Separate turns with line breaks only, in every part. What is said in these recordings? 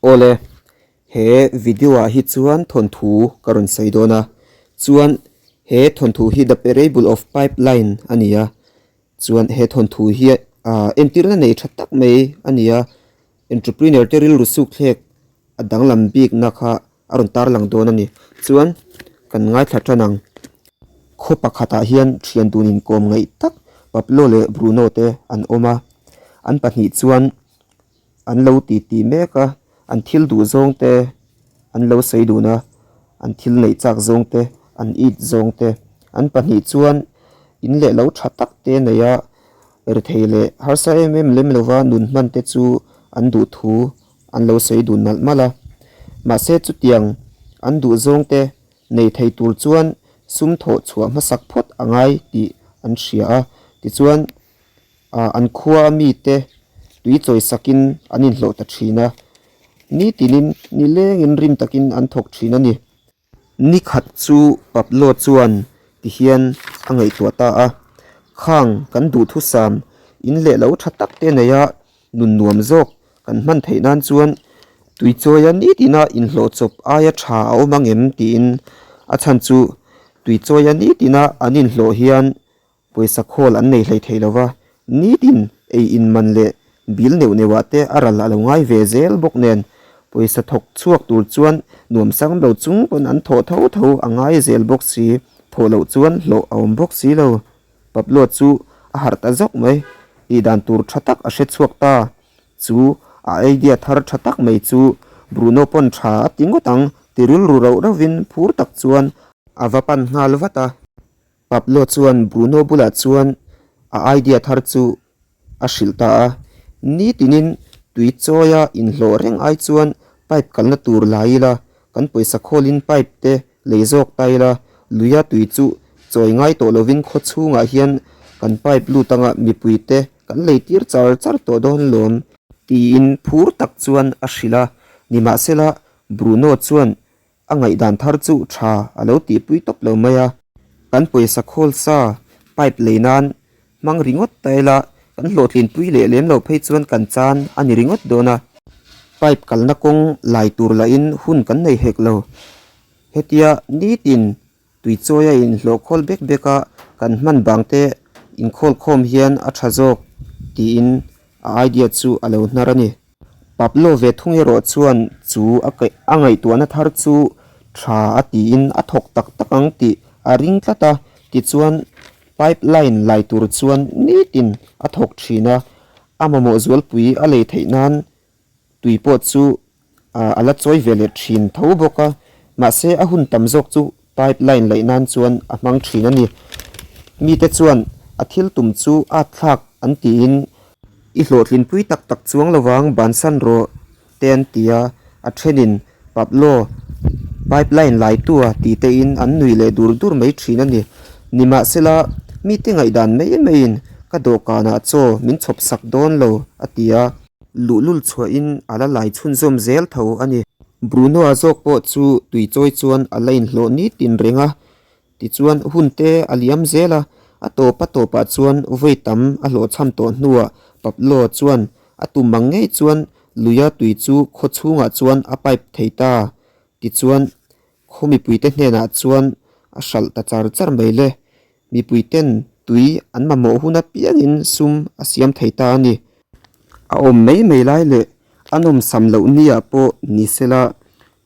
Awle, he video ah hi chuan thawnthu ka rawn sawi dawn a, chuan he thawnthu hi The Parable of Pipeline a ni a, chuan he thawnthu hi ah entirna nei tha tak mai a ni a, entrepreneur te rilru suk thlek a danglam bikna kha a rawn tarlang dawn a ni. Chuan kan ngaithla tan ang. Khaw pakhatah hian thian dun inkawm ngaih tak Pablo leh Bruno te an awm a, an pahnih chuan an lo ti ti mek a, an thil duh zawng te an lo sawi dun a, an thil neih chak zawng te, an it zawng te, an pahnih chuan in leh lo tha tak te nei a, rethei leh harsa em em lem lova nun hman te chu an duh thu an lo sawi dun malh malh a. Mahse chutiang an duh zawng te nei thei tur chuan sum thawh chhuah hmasak phawt a ngai tih an hria a, tichuan Ah an khua mite tui chawi sakin an inhlawh ta thin a, nitinin nilengin rim takin an thawk thin a ni. Ni khat chu Pablo chuan tihian a ngaihtuah ta a, Khang kan duhthusam in leh lo tha tak te nei a, nun nuam zawk kan hman theih nan chuan tui chawia nitina inhlawh chawp aia tha a awm ang em tiin a chhan chu tui chawia nitina an inhlawh hian Pawisa khawl an nei hlei thei lova, nitin ei in man leh bil neuh neuhah te a ral a lo ngai ve zel bawk nen, pawisa thawk chhuak tur chuan nuam sang lo chung pawn an thawh tho tho a ngai zel bawk si, thawh loh chuan hlawh a awm bawk si lo. Pablo chu a harh ta zawk mai, tih dan tur tha tak a hre chhuak ta. Chu a idea thar tha tak mai chu Bruno pawn tha a ti ngawt ang ti rilru rauh rauhin phur tak chuan a va pan nghal vat a. Pablo chuan Bruno bulah chuan a idea thar chu a hrilh ta a, Nitinin tui chawia inhlawh reng ai chuan pipe kalna tur la ila, kan pawisa khawlin pipe te lei zawk ta ila, luia tui chu chawi ngai tawh lovin khaw chhungah hian kan pipe lut anga mipui te kan lei tir char char tawh dawn lawm, tiin phur tak chuan a hrilh a, nimahsela Bruno chuan A ngaihdan thar chu tha a lo tihpui tawp lo mai a. Kan pawisa khawl sa pipe lei nan hmang ringawt ta ila kan hlawhtlinpui leh lem loh phei chuan kan chan a ni ringawt dawn a. Pipe kalna kawng lai tur lahin hun kan nei hek lo. Hetia nitin tui chawi a inhlawh khawl bek bek a, kan hman bang te inkhawl khawm hian a tha zawk tiin a idea chu a lo hnar a ni. Pablo ve thung erawh chuan chu a a ngaihtuahna thar chu tha a tiin a thawk tak tak ang tih a ring tlat a, tichuan pipe line lai tur chuan nitin a thawk thin a, a mamawh zualpui a lei theih nan tui pawh chu a la chawi ve leh thin tho bawk a, mahse a hun tam zawk chu pipe line laih nan chuan a hmang thin a ni. Mite chuan a thil tum chu at thlak an tiin i hlawhtlinpui tak tak chuang lovang bansan rawh te an ti a, a thenin Pablo pipe line laitua tih tein an nui leh dur dur mai thin a ni. Nimahsela mite ngaihdan mai maiin ka dawhkanah chaw min chhawp sak dawn lo a ti a. Luhlul chhuahin a la lai chhunzawm zel tho a ni. Bruno-a zawk pawh chu tui chawi chuan a la inhlawh nitin reng a, tichuan hun te a liam zel a, a tawp a tawpah chuan vawi tam a hlawhchham tawh hnuah Pablo chuan a tum ang ngei chuan luia tui chu khaw chhungah chuan a pipe thei ta, tichuan khaw mipuite hnenah chuan a hralh ta char char mai le. Mipuiten tui an mamawh hun apiangin sum a siam thei ta a ni. A awm mai mai lai leh a nawmsam loh nia pawh ni sela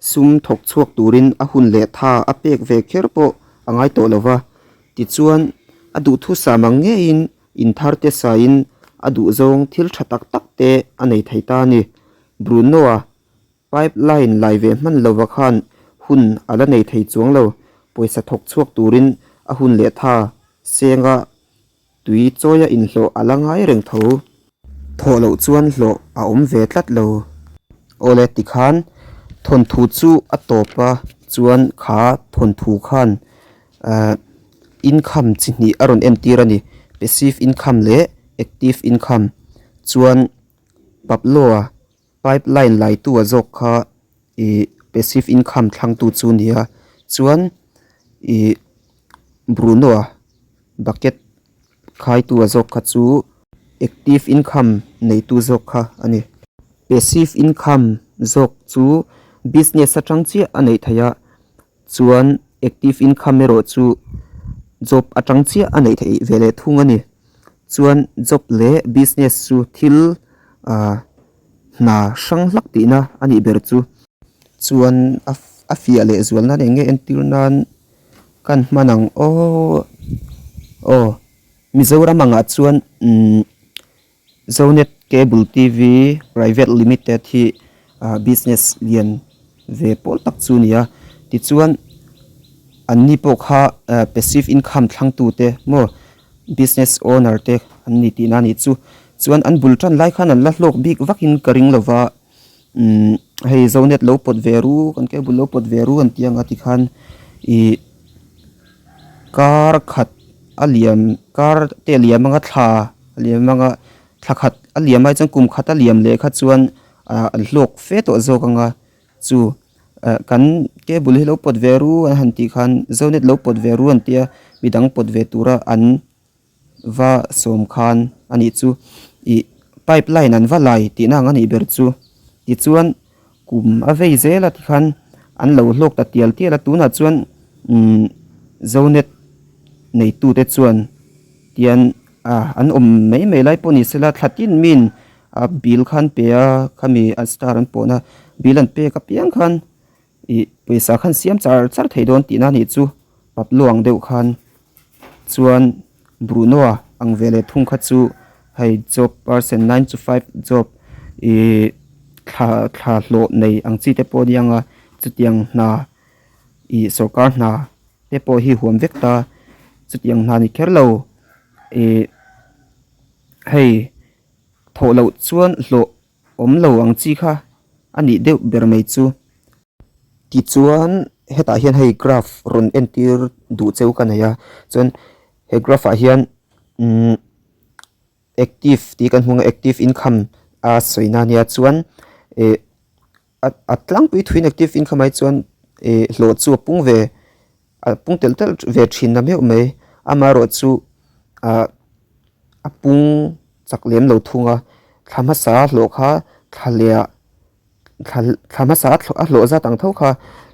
sum thawk chhuak turin a hun leh tha a pek ve kher pawh a ngai tawh lo va. Tichuan, a duhthusam ang ngeiin inthar te sain a duhzawng thil tha tak tak te a nei thei ta a ni. Bruno-a Pipe line lai ve hman lova khan hun a la nei thei chuang lo, pawisa thawk chhuak turin a hun leh tha senga tui chawia inhlawh a la ngai reng tho. Thawh loh chuan hlawh a awm ve tlat lo. Awle tikhan thawnthu chu a tawp a, chuan kha thawnthu khan ahh income chi hnih a rawn entir a ni, passive income leh active income. Chuan Pablo-a Pipe line laitu a zawk kha ih passive income thlangtu chu a ni a chuan ih Bruno a bucket khaitu a zawk kha chu active income neitu zawk kha a ni. Passive income zawk chu business atang chiah a neih theih a, chuan active income erawh chu job atang chiah a neih theih ve leh thung a ni. Chuan job leh business chu thil ah hna hrang hlak tihna a nih ber chu. Chuan a a fiah leh zual nan eng nge entir nan kan hman ang aw aw Mizoram angah chuan umm Zonet Cable TV Private Limited hi ah business lian ve pawl tak chu a ni a, tichuan an ni pawh kha ah passive income thlangtute maw business owner te an ni tihna a nih chu. Chuan an bul tan lai khan an la hlawk bik vakin ka ring lo va, umm hei Zonet lo pawt ve ru kan cable lo pawt ve ru an ti ang a tikhan ih kar khat a liam kar te a liam anga thla a liam anga thla khat a liam ai chuan kum khat a liam leh kha chuan ah an hlawk fe tawh zawk anga chu ah kan cable hi lo pawt ve ru an han tih khan Zonet lo pawt ve ru an tia midang pawt ve tura an va sawm khan a nih chu ih pipe line an va lai tihna ang a nih ber chu tichuan kum a vei zel a tikhan an lo hlawk ta tial tial a tunah chuan umm Zonet neitute chuan tian ah an awm mai mai lai pawh ni sela thla tin min a bill kha an pe a khami a star an pawhna bill an pek apiang khan Ih pawisa khan siam char char thei dawn tihna a nih chu Pablo ang deuh khan chuan Bruno a ang ve leh thung kha chu hei job person nine to five job ih thla thla hlawh nei ang chi te pawh a ni ang a chutiang hna ih sawrkar hna te pawh hi huam vek ta chutiang hna ni kher lo ih hei thawh loh chuan hlawh awm lo ang chi kha a nih deuh ber mai chu. Tichuan hetah hian hei graph rawn entir duh cheu ka nei a, chuan he graph ah hian umm active tih kan hmu ang a active income a sawi na ania chuan eh a tlangpui thuin active income ah hi chuan eh hlawh chu a pung ve a pung telh telh ve thin na meuh mai amaherawhchu ah a pung chak lem lo thung a thla hmasa hlawh kha thla leh ah thla thla hmasa a hlawh zat ang tho kha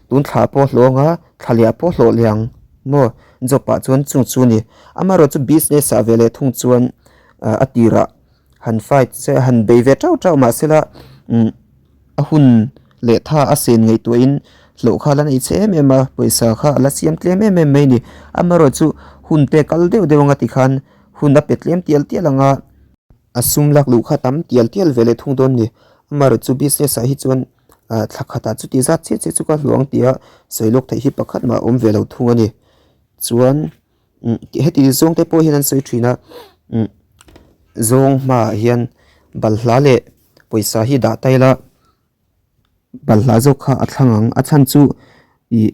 tun thla pawh a hlawh ang a thla leh ah pawh a hlawh leh ang maw job ah chuan chung chu a ni amaherawhchu business ah ve leh thung chuan ah a tirah han fight se han bei ve teuh teuh mahsela umm a hun leh tha a sen ngaihtuahin hlawh kha a la nei che em em a pawisa kha a la siam tlem em em mai a ni amaherawhchu hun te kal deuh deuh anga tikhan hun a pe tlem tial tial ang a a sum lak luh kha tam tial tial ve leh thung dawn a ni amaherawhchu business ah hi chuan ah thla khatah chuti zat chiah chiah chu ka hluang tih a sawi lawk theih hi pakhat mah a awm ve lo thung a ni chuan. Umm heti zawng te pawh hian an sawi thin a umm zawng hmaah hian balhla leh pawisa hi dah ta ila balhla zawk kha a thlang ang a chhan chu ih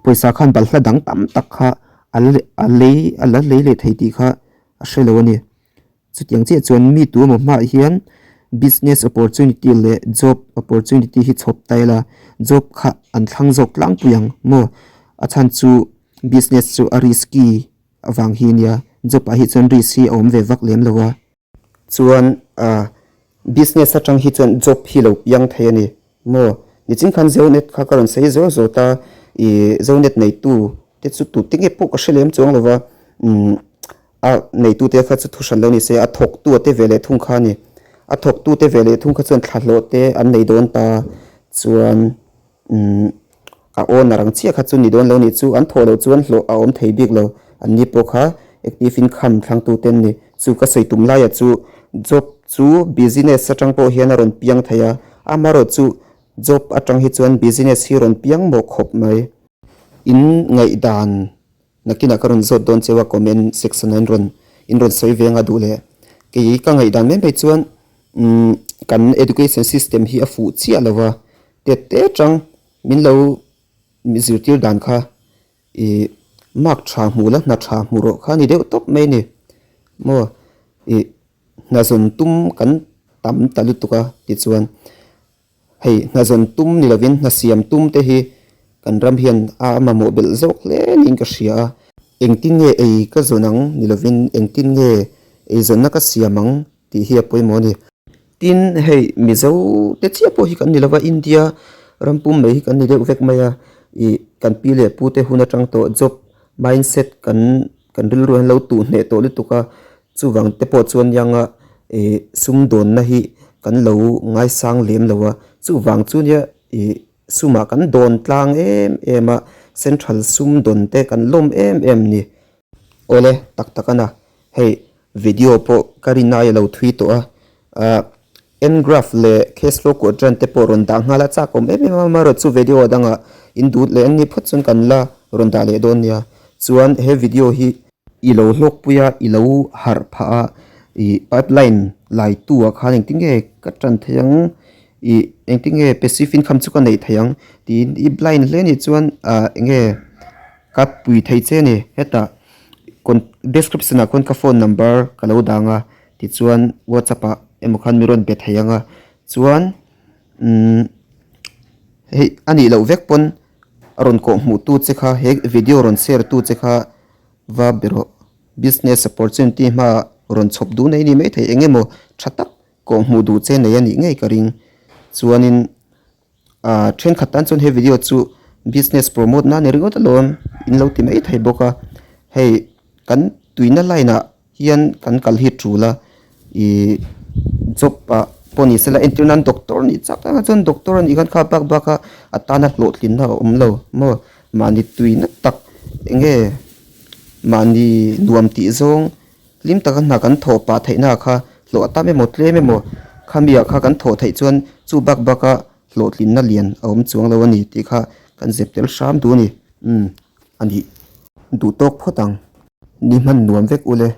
pawisa khan balhla dang tam tak kha a a lei a la lei leh thei tih kha a hre lo a ni. Chutiang chiah chuan mi tu emaw hmaah hian business opportunity leh job opportunity hi chhawp ta ila job kha an thlang zawk tlangpui ang maw? A chhan chu business chu a risky avang hi ania job ah hi chuan risk hi a awm ve vak lem lo a. Chuan ah business atang hi chuan job hi lo piang thei a ni maw? Nichin khan Zonet kha ka rawn sawi zawr zawr ta ih Zonet neitu te chu tute nge pawh ka hre lem chuang lo va umm. A neitute kha chu thu hran lo ni se, a thawktu te ve leh thung kha a ni. A thawktu te ve leh thung kha chuan thlahlawh te an nei dawn ta chuan umm a owner ang chiah kha chu ni dawn lo ni chu an thawh loh chuan hlawh a awm thei bik lo. An ni pawh kha active income thlangtu te an ni. Chu ka sawi tum laiah chu job chu business atang pawh hian a rawn piang thei a, amaherawhchu job atang hi chuan business hi rawn piang mawh khawp mai. In ngaihdan Nakinah ka rawn zawt dawn cheu a comment section ah in rawn in rawn sawi ve anga duh leh kei ka ngaihdan mai mai chuan umm kan education system hi a fuh chiah lo va tet te tang min lo zirtir dan kha ih mark tha hmuh la hna tha hmuh rawh kha a ni deuh tawp mai a ni maw ih hna zawn tum kan tam ta lutuk a tichuan. Hei, hna zawn tum ni lovin hna siam tum te hi kan ram hian a mamawh belh zawk hle niin ka hria a. Engtin nge ei ka zawn ang ni lovin engtin nge eizawnna ka siam ang tih hi a pawimawh a ni. Tin, hei Mizo te chiah pawh hi kan ni lova, India ram pum mai hi kan ni deuh vek mai a, ih kan pi leh pu te hun atang tawh job mindset kan kan rilru hian lo tuh hneh tawh lutuk a, chuvang te pawh chuan nianga ih sumdawnna hi kan lo ngaisang lem lo a, chuvang chu nia ih sumah kan dawn tlang em em a, central sumdawn te kan lawm em em ni. Awle tak tak a na, hei video pawh ka rin aia lo thui tawh a, ah ngraph leh cash flow quadrant te pawh rawn dah nghal a chak awm em em a, amaherawhchu chu video dangah in duh leh an ni phawt chuan kan la rawn dah leh dawn nia. Chuan he video hi i lo hlawkpui a, i lo harh phah a, ih pipeline lai tu ah khan engtin nge ka tan thei ang, ih engtin nge passive income chu ka neih thei ang tiin i blind hle anih chuan ah eng nge. Ka pui thei che a ni. Hetah description ah khawn ka phone number ka lo dang a, tichuan whatsapp ah emaw khan mi rawn be thei ang a, chuan umm hei a nih loh vek pawn a rawn kawh hmuh tu che kha he video rawn share tu che kha va be rawh business opportunity hmaah rawn chhawp duh nei ni maithei eng emaw tha tak kawh hmuh duh che nei a nih ngei ka ring chuanin. Ahh thenkhat tan chuan he video chu business promote nan ni ringawt alawm in lo ti mai thei bawk a hei kan tuina line ah hian kan kal hi tul a ihh job ah pawh ni sela entir nan doctor nih chak tak ah chuan doctor anih khan kha bak bak a a tana hlawhtlin na a awm lo maw mahni tuina tak eng nge mahni nuam tih zawng Hlim taka hna kan thawh pah theihna kha hlawh a tam emaw tlem emaw khami ah kha kan thawh theih chuan chu bak baka hlawhtlinna lian a awm chuang lo a ni tih kha kan zep tel hram duh a ni. Umm a nih duh tawk phawt ang. Ni hman nuam vek ule.